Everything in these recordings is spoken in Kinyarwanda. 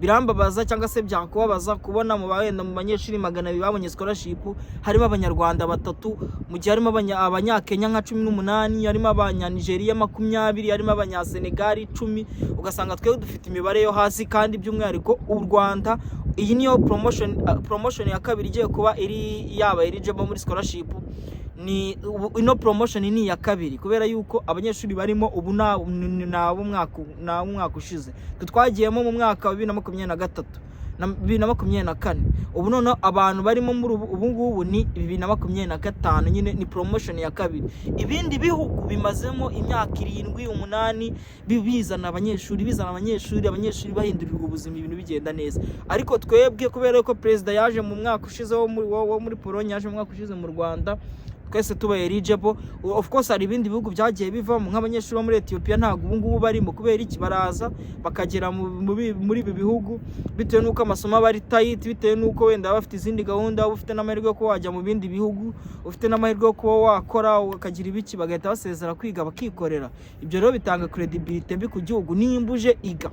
Birambabaza cyangwa se byakubabaza kubona mu wenda mu banyeshuri 200 babonye scholarship harimo Abanyarwanda batatu, mu gihe harimo Abanyakenya nka 18, harimo Abanyanigeriya 20, harimo Abanyasenegali 10, ugasanga twebwe dufite imibare yo hasi. Kandi by'umwihariko u Rwanda, iyi niyo promotion ya kabiri igiye kuba iri yaba eligible muri scholarship. Ni ino promotion ni iya kabiri, kubera yuko abanyeshuri barimo ubu ni ab'umwaka ushize. Twe twagiyemo mu mwaka wa 2023 na 2024. Ubu noneho abantu barimo muri ubu ngubu ni 2025, nyine ni promotion ya kabiri. Ibindi bihugu bimazemo imyaka 7, 8, bizana abanyeshuri, bizana abanyeshuri, abanyeshuri bahindurirwa ubuzima, ibintu bigenda neza. Ariko twebwe, kubera ko perezida yaje mu mwaka ushize wo muri Pologne, yaje mu mwaka ushize mu Rwanda, twese tuba eligible. Of course hari ibindi bihugu byagiye bivamo, nk'abanyeshuri bo muri Ethiopia ntabwo ubu ngubu barimo. Kubera iki? Baraza bakagera muri ibi bihugu, bitewe n'uko amasomo aba ari tight, bitewe n'uko wenda baba bafite izindi gahunda, uba ufite n'amahirwe yo kuba wajya mu bindi bihugu, ufite n'amahirwe yo kuba wakora ukagira ibiki, bagahita basezera kwiga bakikorera. Ibyo rero bitanga credibility mbi ku gihugu. Nimba uje iga,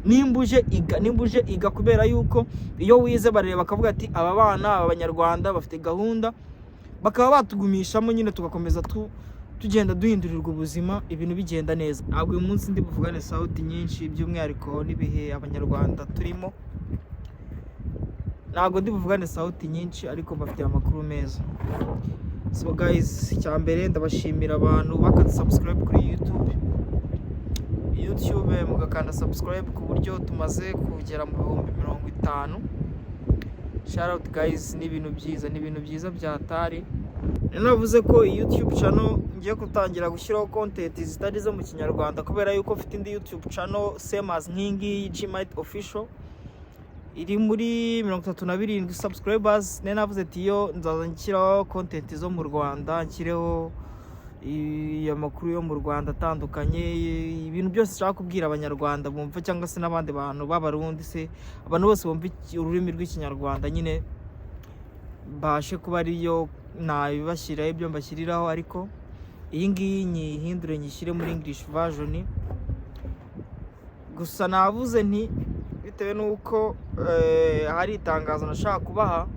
nimba uje iga, nimba uje iga, kubera yuko iyo wize bareba bakavuga ati: "Aba bana, aba Banyarwanda bafite gahunda," bakaba batugumishamo nyine, tugakomeza tugenda duhindurirwa ubuzima, ibintu bigenda neza. Ntabwo uyu munsi ndi buvugane sauti nyinshi, by'umwihariko n'ibihe Abanyarwanda turimo. Ntabwo ndi buvugane sauti nyinshi, ariko mbafitiye amakuru meza. So guys, icya mbere ndabashimira abantu bakanze subscribe kuri YouTube, mugakanda subscribe ku buryo tumaze kugera mu 50,000. Shout out guys, ni ibintu byiza, ni ibintu byiza byatari. Rero navuze ko iyi YouTube channel ngiye gutangira gushyiraho content zitari izo mu Kinyarwanda, kubera yuko mfite indi YouTube channel same as nk'ingiyi, Gmite Official, iri muri 37 subscribers. Nari navuze ati iyo nzaza nshyiraho content zo mu Rwanda, nshyireho amakuru yo mu Rwanda atandukanye, ibintu byose nshaka kubwira Abanyarwanda bumva, cyangwa se n'abandi bantu b'Abarundi se, abantu bose bumva ururimi rw'Ikinyarwanda nyine, mbashe kuba ariyo nabibashyiraho ibyo mbashyiriraho. Ariko iyi ngiyi nyihindure, nyishyire muri English version gusa. Navuze nti bitewe n'uko hari itangazo nashaka kubaha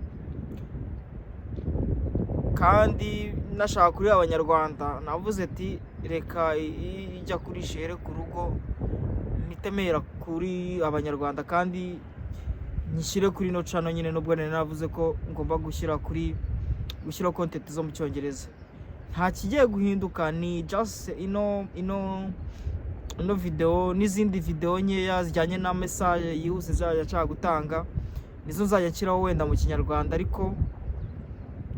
kandi nashaka kuri Abanyarwanda, navuze ati reka ijya kuri shere ku rugo, ntemera kuri Abanyarwanda kandi nyishyire kuri ino channel nyine, nubwo nari navuze ko ngomba gushyira kuri gushyiraho content zo mu Cyongereza. Nta kigiye guhinduka, ni just ino video n'izindi video nkeya zijyanye na message yihuse nzajya nshaka gutanga, nizo nzajya nshyiraho wenda mu Kinyarwanda. Ariko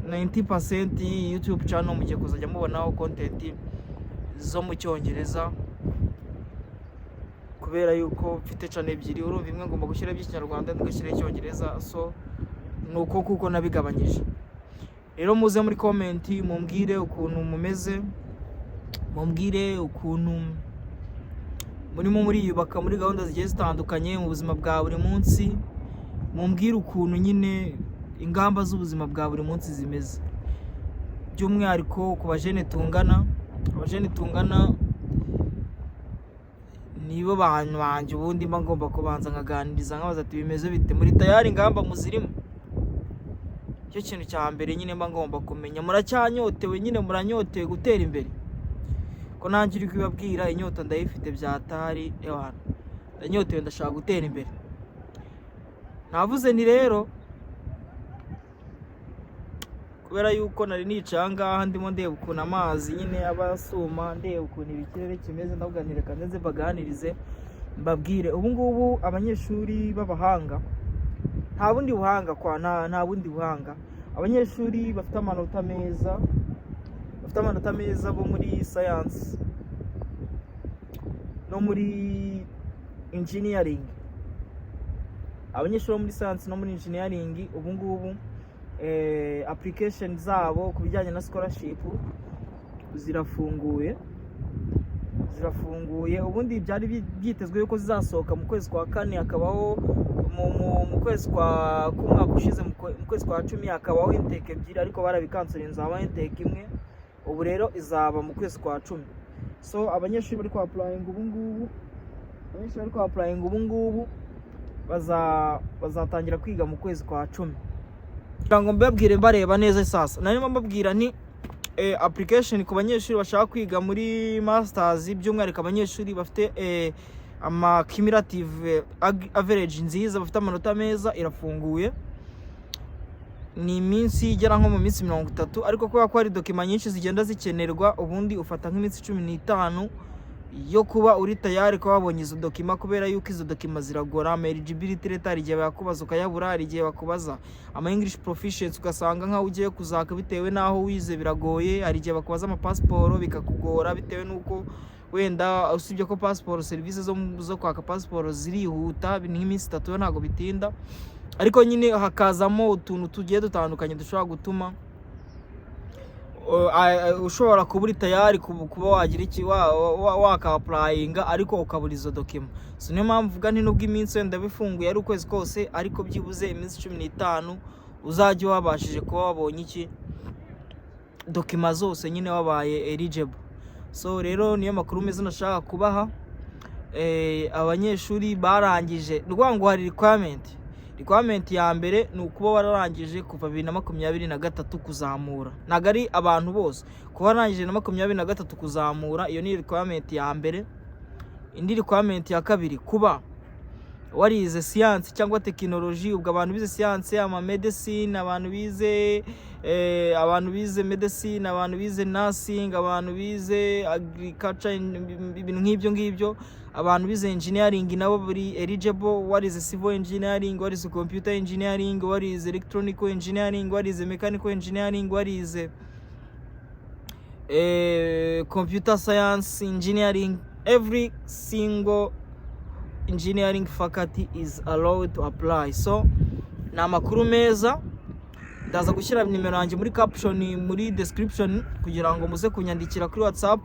90% y'iyi YouTube channel mugiye kuzajya mubonaho content zo mu Cyongereza, kubera yuko mfite channel ebyiri. Urumva, imwe ngomba gushyiraho iby'Ikinyarwanda, indi ngashyiraho Icyongereza. So ni uko kuko nabigabanyije. Rero muze muri comment mumbwire ukuntu mumeze, mumbwire ukuntu murimo muriyubaka muri gahunda zigiye zitandukanye mu buzima bwa buri munsi, mumbwire ukuntu nyine ingamba z'ubuzima bwa buri munsi zimeze, by'umwihariko ku bajene tungana. Abajene tungana nibo bantu banjye ubundi mba ngomba kubanza nkaganiriza, nkabaza ati: "Bimeze bite? Muri tayari? Ingamba muzirimo?" Icyo kintu cya mbere nyine mba ngomba kumenya. Muracyanyotewe nyine? Muranyotewe gutera imbere? Ko nanjye uri kubibabwira, inyota ndayifite byatari. Ewana, ndanyotewe, ndashaka gutera imbere. Navuze nti rero kubera yuko nari nicaye aha ngaha ndimo ndeba ukuntu amazi nyine aba asuma, ndeba ukuntu ikirere kimeze, ndavuga nti reka nze mbaganirize, mbabwire. Ubu ngubu abanyeshuri b'abahanga, nta bundi buhanga kwa nta bundi buhanga, abanyeshuri bafite amanota meza, bafite amanota meza bo muri science no muri engineering, abanyeshuri bo muri science no muri engineering, ubu ngubu application zabo ku bijyanye na scholarship zirafunguye, zirafunguye. Ubundi byari byitezwe yuko zizasohoka mu kwezi kwa kane, hakabaho mu kwezi kwa k'umwaka ushize, mu kwezi kwa 10 hakabaho intake ebyiri, ariko barabikansorinze, habaho intake imwe. Ubu rero izaba mu kwezi kwa 10. So abanyeshuri bari kwa applying ubu ngubu, abanyeshuri bari kwa applying ubu ngubu. Bazatangira kwiga mu kwezi kwa 10. Kugira ngo mbabwire mbareba neza, sasa narimo mbabwira ni application ku banyeshuri bashaka kwiga muri masters, by'umwihariko abanyeshuri bafite ama cumulative average nziza, bafite amanota meza, irafunguye. Ni iminsi igera nko mu minsi 30, ariko kubera ko hari document nyinshi zigenda zikenerwa, ubundi ufata nk'iminsi 15 yo kuba uri tayari kuba wabonye izo document, kubera yuko izo document ziragora. Ama eligibility letter hari igihe bayakubaza ukayabura, hari igihe bakubaza ama English proficiency ugasanga nkaho ugiye kuzaka bitewe n'aho wize biragoye, hari igihe bakubaza amapasiporo bikakugora bitewe n'uko wenda, usibye ko pasiporo, serivisi zo kwaka pasiporo zirihuta, ni nk'iminsi 3 yo ntabwo bitinda, ariko nyine hakazamo utuntu tugiye dutandukanye dushobora gutuma ushobora kuba uri tayari kuba wagira iki waka-applyinga ariko ukabura izo document. So niyo mpamvu mvuga nti nubwo iminsi wenda bifunguye ari ukwezi kose, ariko byibuze iminsi 15 uzajya wabashije kuba wabonye iki document zose nyine, wabaye eligible. So rero niyo makuru meza nashaka kubaha. Abanyeshuri barangije, ni ukuvuga ngo hari requirement. Ya mbere ni ukuba wararangije kuva 2023 kuzamura. Ntabwo ari abantu bose, kuba wararangije na 23 kuzamura, iyo ni requirement ya mbere. Indi requirement ya kabiri, kuba warize siyansi cyangwa tekinoloji. Ubwo abantu bize siyansi, ama medicine, abantu bize medicine, abantu bize nursing, abantu bize agriculture, ibintu nk'ibyo ngibyo, abantu bize engineering nabo bari eligible. Warize civil engineering, warize computer engineering, warize electronic engineering, warize mechanical engineering, warize computer science engineering, every single engineering faculty is allowed to apply. So ni amakuru meza. Ndaza gushyira nimero yanjye muri caption, muri description, kugira ngo muze kunyandikira kuri WhatsApp,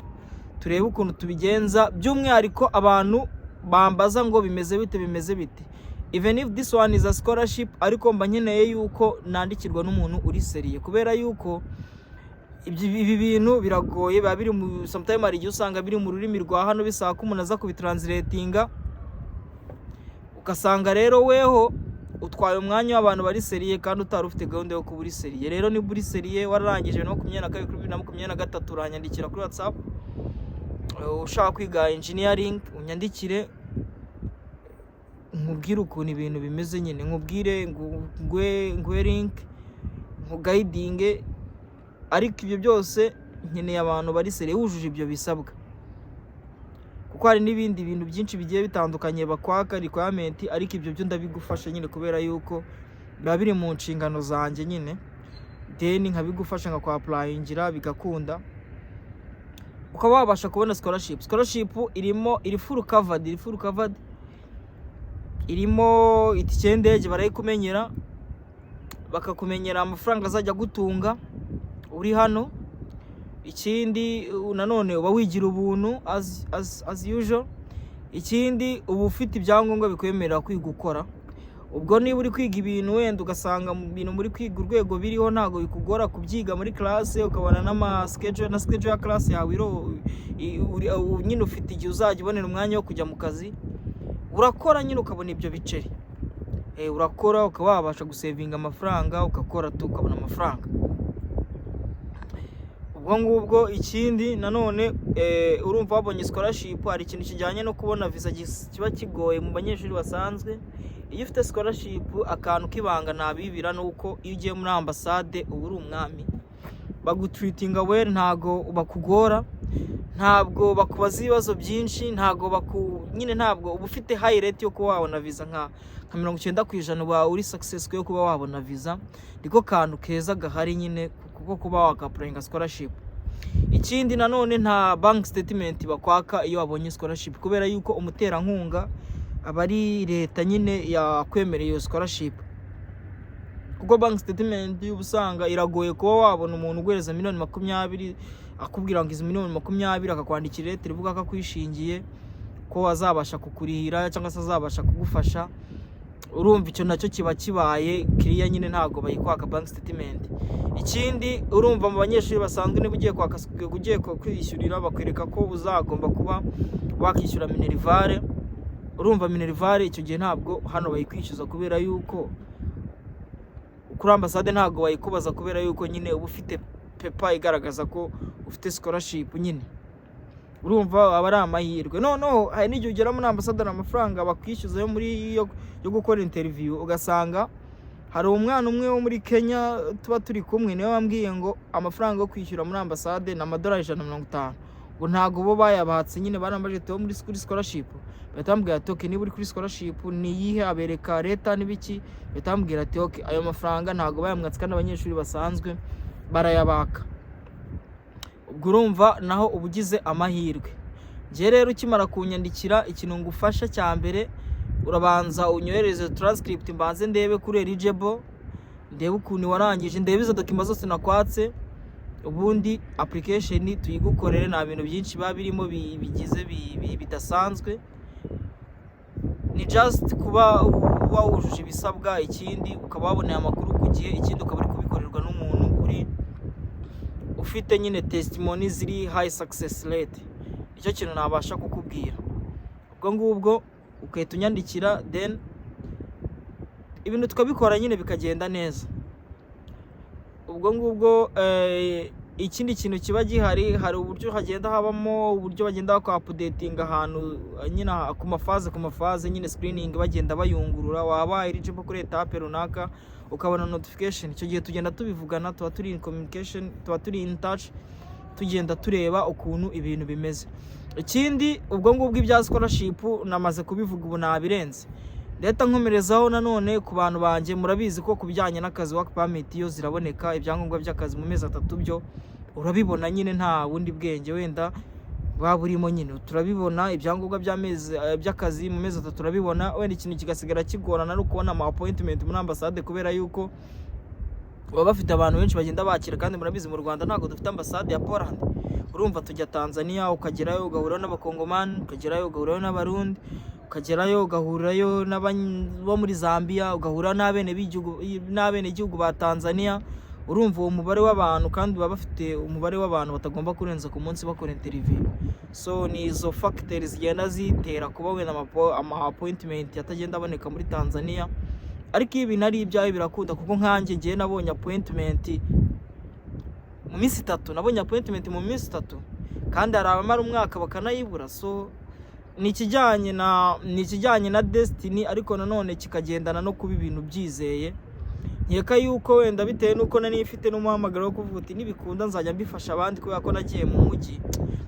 turebe ukuntu tubigenza. By'umwihariko abantu bambaza ngo bimeze bite, bimeze bite. Even if this one is a scholarship, ariko mba nkeneye yuko nandikirwa n'umuntu uri sérieux, kubera yuko ibi bintu biragoye, biba biri mu sometime hari igihe usanga biri mu rurimi rwa hano, bisaba ko umuntu aza kubitranslatinga, ugasanga rero weho utwaye umwanya w'abantu bari sérieux kandi utari ufite gahunda yo kuba uri sérieux. Rero niba uri sérieux, wararangije 2022 kuri 2023, uranyandikira kuri WhatsApp. Ushaka kwiga engineering, unyandikire nkubwire ukuntu ibintu bimeze nyine, nkubwire nguhe link, nkuguidinge. Ariko ibyo byose nkeneye abantu bari sérieux, wujuje ibyo bisabwa, kuko hari n'ibindi bintu byinshi bigiye bitandukanye bakwaka requirement, ariko ibyo byo ndabigufasha nyine, kubera yuko biba biri mu nshingano zanjye nyine, then nkabigufasha, nkakwapplyingira bigakunda, ukaba wabasha kubona scholarship. Scholarship irimo, iri full covered, iri full covered. Irimo itike y'indege barayikumenyera, bakakumenyera amafaranga azajya agutunga uri hano. Ikindi nanone uba wigira ubuntu as usual. Ikindi, uba ufite ibyangombwa bikwemerera kwiga ukora. Ubwo niba uri kwiga ibintu wenda ugasanga mu bintu muri kwiga urwego biriho ntabwo bikugora kubyiga muri classe, ukabona n'ama schedule na schedule ya classe yawe nyine ufite igihe uzajya ubonera umwanya wo kujya mu kazi, urakora nyine ukabona ibyo biceri. Urakora ukaba wabasha gusavinga amafaranga, ugakora tu ukabona amafaranga ubwo ngubwo. Ikindi nanone, urumva wabonye scholarship, hari ikintu kijyanye no kubona visa kiba kigoye mu banyeshuri basanzwe. Iyo ufite scholarship, akantu k'ibanga nabibira ni uko iyo ugiye muri ambasade uba uri umwami, bagutreatinga well, ntago bakugora, ntabwo bakubaza ibibazo byinshi, ntabwo baku nyine ntabwo uba ufite high rate yo kuba wabona visa, nka 90% uba uri successful yo kuba wabona visa. Niko kantu keza gahari nyine kuko kuba wakapplyinga scholarship. Ikindi nanone, nta bank statement bakwaka iyo wabonye scholarship, kubera yuko umuterankunga aba ari leta nyine yakwemereye iyo scholarship, kuko bank statement uba usanga iragoye kuba wabona umuntu uguhereza miliyoni 20, akubwira ngo izi miliyoni 20, akakwandikira letter ivuga ko akwishingiye, ko azabasha kukurihira cyangwa se azabasha kugufasha. Urumva icyo nacyo kiba kibaye kiriya nyine, ntabwo bayikwaka bank statement. Ikindi, urumva mu banyeshuri basanzwe, niba ugiye kwaka, ugiye kwishyurira, bakwereka ko uzagomba kuba wakishyura minerval. Urumva minerval icyo gihe ntabwo hano bayikwishyuza, kubera yuko kuri ambasade ntabwo bayikubaza, kubera yuko nyine uba ufite paper igaragaza ko ufite scholarship nyine. Urumva aba ari amahirwe. Noneho hari n'igihe ugera muri ambasade, amafaranga bakwishyuza yo muri yo gukora interview, ugasanga hari umwana umwe wo muri Kenya tuba turi kumwe, niwe wambwiye ngo amafaranga yo kwishyura muri ambasade ni amadolari 150, ngo ntabwo bo bayabatse nyine. Barambaje tuba muri kuri scholarship, bahita bambwira ati: "Okay, niba uri kuri scholarship ni iyihe?" Abereka leta n'ibiki, bahita bambwira ati: "Okay, ayo mafaranga ntabwo bayamwatse, kandi abanyeshuri basanzwe barayabaka." Ubwo urumva naho uba ugize amahirwe. Njye rero ukimara kunyandikira, ikintu ngufasha cya mbere, urabanza unyohereze transcript, mbanze ndebe kuri eligible, ndebe ukuntu warangije, ndebe izo document zose nakwatse, ubundi application tuyigukorere. Nta bintu byinshi biba birimo bigize bidasanzwe, ni just kuba uba wujuje ibisabwa, ikindi ukaba waboneye amakuru ku gihe, ikindi ukaba uri kubikorerwa n'umuntu uri ufite nyine testimony ziri high success rate. Nicyo kintu nabasha kukubwira. Ubwo ngubwo ugahita unyandikira, then ibintu tukabikora nyine bikagenda neza. Ubwo ngubwo ikindi kintu kiba gihari, hari uburyo hagenda habamo uburyo bagenda bakwa-updatinga ahantu nyine ku ma phase nyine, screening bagenda bayungurura. Waba eligible kuri étape runaka, ukabona notification. Icyo gihe tugenda tubivugana, tuba turi in communication, tuba turi in touch, tugenda tureba ukuntu ibintu bimeze. Ikindi, ubwo ngubwo ibya scholarship namaze kubivuga, ubu nabirenze. Leta nkomerezaho nanone ku bantu banjye, murabizi ko ku bijyanye n'akazi, work permit yo ziraboneka, ibyangombwa by'akazi mu mezi 3 byo urabibona nyine, nta bundi bwenge wenda waba burimo nyine, turabibona. Ibyangombwa by'amezi by'akazi mu mezi 3 turabibona. Wenda ikintu kigasigara kigorana ari ukubona ama appointment muri ambasade, kubera yuko baba bafite abantu benshi bagenda bakira, kandi murabizi mu Rwanda ntabwo dufite ambasade ya Poland. Urumva tujya Tanzania, ukagerayo ugahurayo n'Abakongomani, ukagerayo ugahurayo n'Abarundi, ukagerayo ugahurayo bo muri Zambia, ugahura n'abenegihugu ba Tanzania. Urumva uwo mubare w'abantu, kandi baba bafite umubare w'abantu batagomba kurenza ku munsi bakora interview. So ni izo factors zigenda zitera kuba wenda ama appointment atagenda aboneka muri Tanzania. Ariko iyo ibintu ari ibyawe birakunda, kuko nkanjye ngiye nabonye appointment mu minsi 3, nabonye appointment mu minsi 3, kandi hari abamara umwaka bakanayibura. So ni ikijyanye na destiny, ariko nanone kikagendana no kuba ibintu byizeye. Nkeka yuko wenda bitewe n'uko nari mfite n'umuhamagaro wo kuvuga uti nibikunda nzajya mbifasha abandi, kubera ko nagiye mu mujyi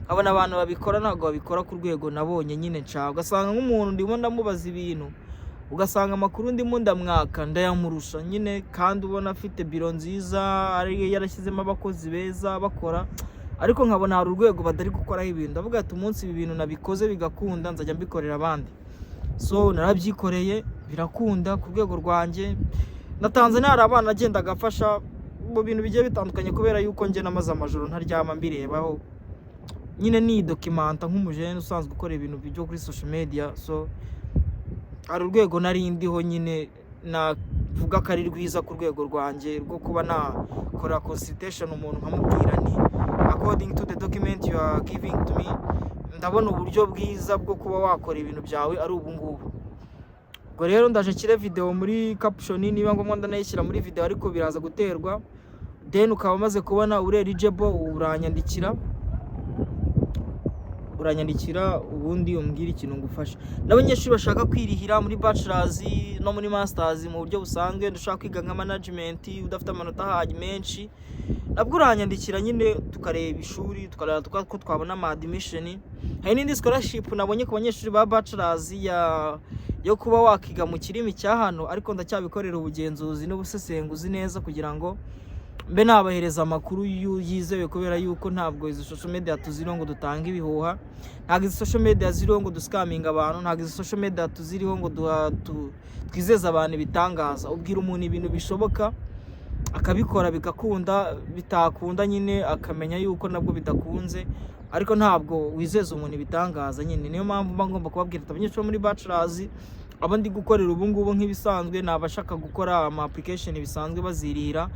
nkabona abantu babikora, ntabwo babikora ku rwego nabonye nyine nshaka. Ugasanga nk'umuntu ndimo ndamubaza ibintu, ugasanga amakuru ndimo ndamwaka ndayamurusha nyine, kandi ubona afite biro nziza, ari yarashyizemo abakozi beza bakora, ariko nkabona hari urwego batari gukoraho ibintu. Ndavuga ati umunsi ibi bintu nabikoze bigakunda, nzajya mbikorera abandi. So narabyikoreye birakunda ku rwego rwanjye. Na Tanzania hari abana nagendaga afasha mu bintu bigiye bitandukanye, kubera yuko njye namaze amajoro ntaryama mbirebaho nyine, ni documenta nk'umujene usanzwe ukora ibintu byo kuri social media. So hari urwego nari ndiho nyine, navuga ko ari rwiza ku rwego rwanjye rwo kuba nakora consultation umuntu, nkamubwira nti: "According to the document you are giving to me, ndabona uburyo bwiza bwo kuba wakora ibintu byawe ari ubu ngubu." Ubwo rero ndaje nshyire video muri caption, niba ngombwa ndanayishyira muri video, ariko biraza guterwa. Then ukaba umaze kubona uri eligible, uranyandikira, ubundi umbwire ikintu ngufasha. N'abanyeshuri bashaka kwirihira muri bachelors no muri masters mu buryo busanzwe, ushaka kwiga nka management udafite amanota ahagije menshi, nabwo uranyandikira nyine, tukareba ishuri, tukareba ko twabona ama admission. Hari n'indi scholarship nabonye ku banyeshuri ba bachelors yo kuba wakiga mu kirimi cya hano, ariko ndacyabikorera ubugenzuzi n'ubusesenguzi neza kugira ngo mbe nabahereza amakuru yizewe, kubera yuko ntabwo izi social media tuziriho ngo dutange ibihuha, ntabwo izi social media ziriho ngo duscaminge abantu, ntabwo izi social media tuziriho ngo twizeze abantu ibitangaza. Ubwira umuntu ibintu bishoboka akabikora bigakunda, bitakunda nyine akamenya yuko nabwo bidakunze, ariko ntabwo wizeza umuntu ibitangaza nyine. Niyo mpamvu mba ngomba kubabwira ati abanyeshuri bo muri bachelors, abo ndi gukorera ubu ngubu nk'ibisanzwe, ni abashaka gukora ama application bisanzwe bazirira.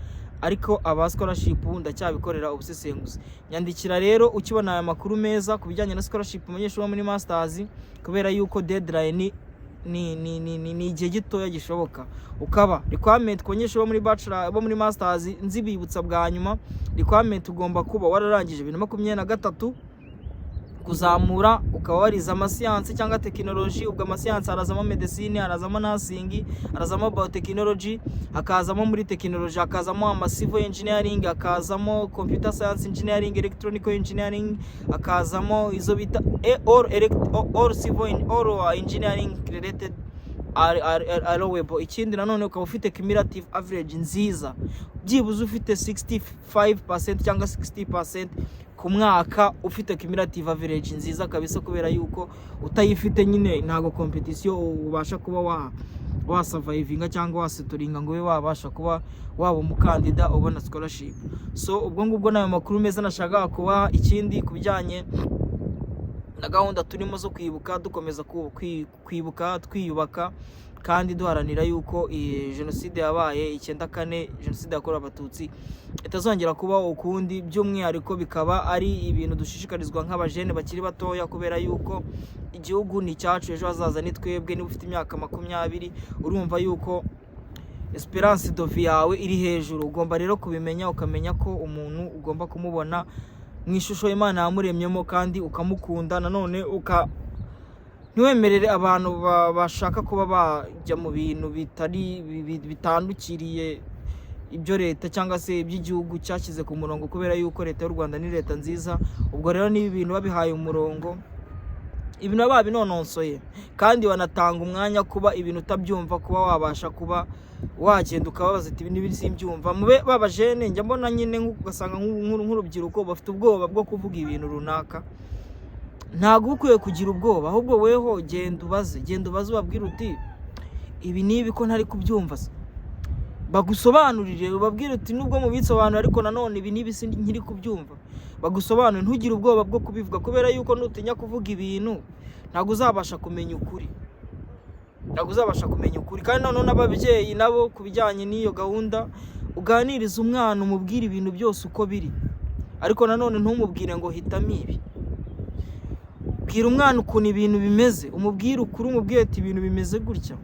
Ariko aba scholarship ndacyabikorera ubusesenguzi. Nyandikira rero ukibona aya makuru meza ku bijyanye na scholarship, umunyeshuri wo muri masters, kubera yuko deadline ni igihe gitoya gishoboka. Ukaba requirement ku banyeshuri bo muri bachelor, bo muri masters, nzibibutsa bwa nyuma, requirement ugomba kuba wararangije 2023 kuzamura, ukaba warize amasiyansi cyangwa tekinoloji. Ubwo amasiyansi harazamo medicine, harazamo nursing, harazamo biotechnology, hakazamo muri tekinoloji hakazamo ama civil engineering, hakazamo computer science engineering, electronical engineering, hakazamo izo bita all civil, all engineering related are allowable. Ikindi nanone, ukaba ufite cumulative average nziza, byibuze ufite 65% cyangwa 60% ku mwaka, ufite cumulative average nziza kabisa, kubera yuko utayifite nyine ntabwo competition ubasha kuba wasurvivinga cyangwa wasettlinga ngo ube wabasha kuba waba umukandida ubona scholarship. So ubwo ngubwo ni ayo makuru meza nashakaga kubaha. Ikindi, ku bijyanye na gahunda turimo zo kwibuka, dukomeza kwibuka twiyubaka kandi duharanira yuko iyi jenoside yabaye 94, jenoside yakorewe Abatutsi, itazongera kubaho ukundi. By'umwihariko bikaba ari ibintu dushishikarizwa nk'abajene bakiri batoya, kubera yuko igihugu ni icyacu, ejo hazaza ni twebwe. Niba ufite imyaka 20, urumva yuko espérance de vie yawe iri hejuru. Ugomba rero kubimenya, ukamenya ko umuntu ugomba kumubona mu ishusho Imana yamuremyemo kandi ukamukunda. Nanone ntiwemerere abantu bashaka kuba bajya mu bintu bitari bitandukiriye ibyo leta cyangwa se iby'igihugu cyashyize ku murongo, kubera yuko leta y'u Rwanda ni leta nziza. Ubwo rero niba ibintu babihaye umurongo, ibintu baba babinononsoye, kandi banatanga umwanya kuba ibintu utabyumva kuba wabasha kuba wagenda ukababaza ati: "Ibi n'ibi simbyumva." Mube babajene. Njya mbona nyine ugasanga nk'urubyiruko bafite ubwoba bwo kuvuga ibintu runaka. Ntabwo uba ukwiye kugira ubwoba, ahubwo weho genda ubaze, genda ubaze, ubabwire uti: "Ibi n'ibi ko ntari kubyumva se?" Bagusobanurire, ubabwire uti: "Nubwo mubisobanura, ariko nanone ibi n'ibi si nkiri kubyumva." Bagusobanurire, ntugire ubwoba bwo kubivuga, kubera yuko nutinya kuvuga ibintu ntabwo uzabasha kumenya ukuri, ntabwo uzabasha kumenya ukuri. Kandi noneho n'ababyeyi nabo, ku bijyanye n'iyo gahunda, uganiriza umwana, umubwire ibintu byose uko biri, ariko nanone ntumubwire ngo hitamo ibi. Bwira umwana ukuntu ibintu bimeze, umubwire ukuri, umubwire ati: "Ibintu bimeze gutya."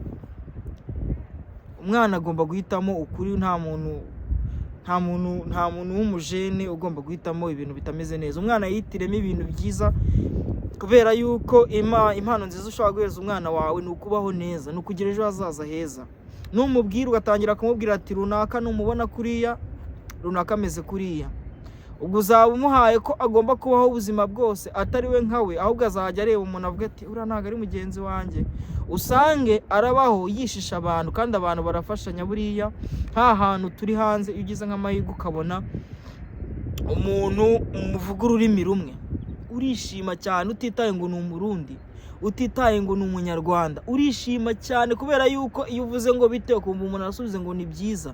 Umwana agomba guhitamo ukuri. Nta muntu w'umujene ugomba guhitamo ibintu bitameze neza. Umwana yihitiremo ibintu byiza, kubera yuko impano nziza ushobora guhereza umwana wawe ni ukubaho neza, ni ukugira ejo hazaza heza. Numubwira, ugatangira kumubwira ati: "Runaka numubona kuriya, runaka ameze kuriya," ubwo uzaba umuhaye ko agomba kubaho ubuzima bwose atari we nkawe, ahubwo azajya areba umuntu avuga ati: "Uriya ntabwo ari mugenzi wanjye." Usange arabaho yishisha abantu, kandi abantu barafashanya. Buriya nta hantu turi hanze, iyo ugize nk'amahirwe ukabona umuntu muvuga ururimi rumwe, urishima cyane, utitaye ngo ni Umurundi, utitaye ngo ni Umunyarwanda, urishima cyane, kubera yuko iyo uvuze ngo bite, ukumva umuntu arasubiza ngo ni byiza,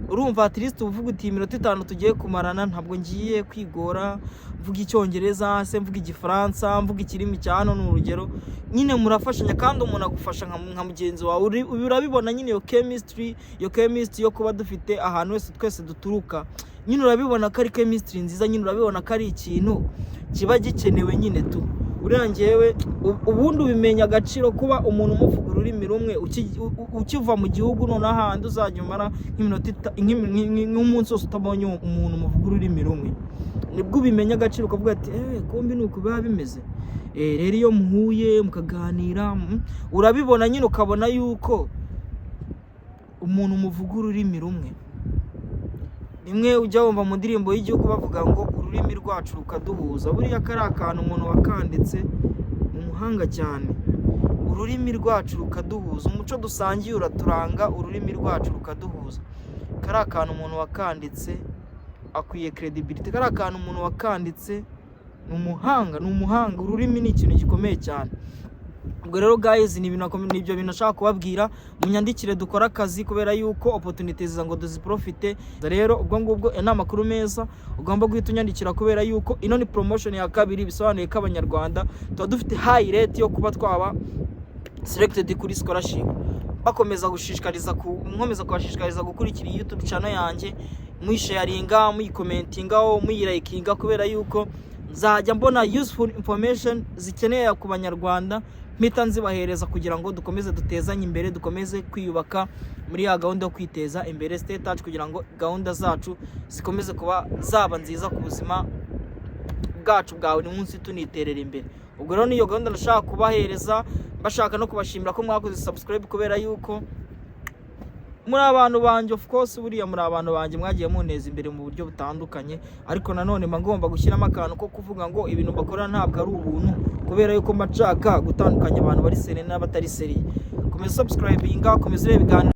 urumva at least uvuga uti: "Iminota 5 tugiye kumarana, ntabwo ngiye kwigora mvuga Icyongereza se, mvuga Igifaransa, mvuga ikirimi cya hano." Ni urugero nyine, murafashanya kandi umuntu agufasha nka mugenzi wawe. Urabibona nyine iyo chemistry yo kuba dufite ahantu hose twese duturuka nyine, urabibona ko ari chemistry nziza nyine, urabibona ko ari ikintu kiba gikenewe nyine tu. Uriya ngewe ubundi ubimenya agaciro kuba umuntu umuvuga ururimi rumwe ukiva mu gihugu. Noneho ahandi uzajya umara nk'iminota nk'umunsi wose utabonye umuntu muvuga ururimi rumwe, nibwo ubimenya agaciro, ukavuga ati: "Eh, kumbi ni uku biba bimeze." Rero iyo muhuye mukaganira, urabibona nyine, ukabona yuko umuntu muvuga ururimi rumwe. Rimwe ujya wumva mu ndirimbo y'igihugu bavuga ngo ururimi rwacu rukaduhuza. Buriya kari akantu umuntu wakanditse ni umuhanga cyane. Ururimi rwacu rukaduhuza, umuco dusangiye uraturanga, ururimi rwacu rukaduhuza. Kari akantu umuntu wakanditse akwiye credibility. Kari akantu umuntu wakanditse ni umuhanga, ni umuhanga. Ururimi ni ikintu gikomeye cyane. Ubwo rero guys, ni ibyo bintu nashaka kubabwira. Munyandikire dukore akazi, kubera yuko opportunities ziza ngo tuziprofite. Rero ubwo ngubwo aya ni amakuru meza, ugomba guhita unyandikira, kubera yuko ino ni promotion ya kabiri, bisobanuye ko Abanyarwanda tuba dufite high rate yo kuba twaba selected kuri scholarship. Bakomeza gushishikariza ku nkomeza kubashishikariza gukurikira iyi YouTube channel yanjye, muyisharinga, muyicommentingaho, muyilikinga, kubera yuko nzajya mbona useful information zikeneye ku Banyarwanda, mpita nzibahereza kugira ngo dukomeze dutezanye imbere, dukomeze kwiyubaka muri ya gahunda yo kwiteza imbere. Stay touch kugira ngo gahunda zacu zikomeze kuba zaba nziza ku buzima bwacu bwa buri munsi, tuniterera imbere. Ubwo rero niyo gahunda ndashaka kubahereza, bashaka no kubashimira ko mwakoze subscribe, kubera yuko muri abantu banjye. Of course, buriya muri abantu banjye, mwagiye muneza imbere mu buryo butandukanye, ariko nanone mba ngomba gushyiramo akantu ko kuvuga ngo ibintu bakora ntabwo ari ubuntu, kubera yuko mba nshaka gutandukanya abantu bari sérieux n'abatari sérieux. Komeza subscribinga, komeza ureba ibiganiro.